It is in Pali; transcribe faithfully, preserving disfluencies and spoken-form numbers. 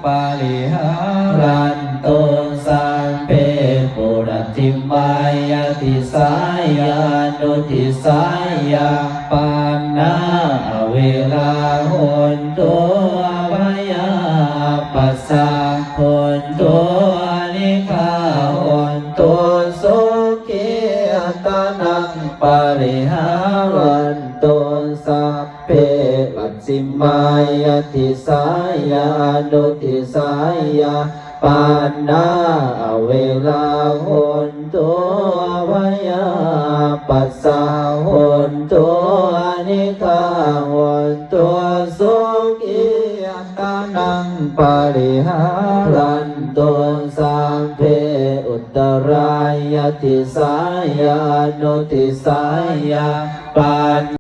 pariharantu, sabbe puratthimāya disāya anudisāya pāṇā averā hontu, abyāpajjhā hontu, anīghā hontu, sukhī attānaṃ pariharantu, sabbe pacchimāya disāya anudisāya pāṇā averā hontu, abyāpajjhā hontu, anīghā hontu, sukhī attānaṃ pariharantu, sabbe uttarāya disāya anudisāya pāṇā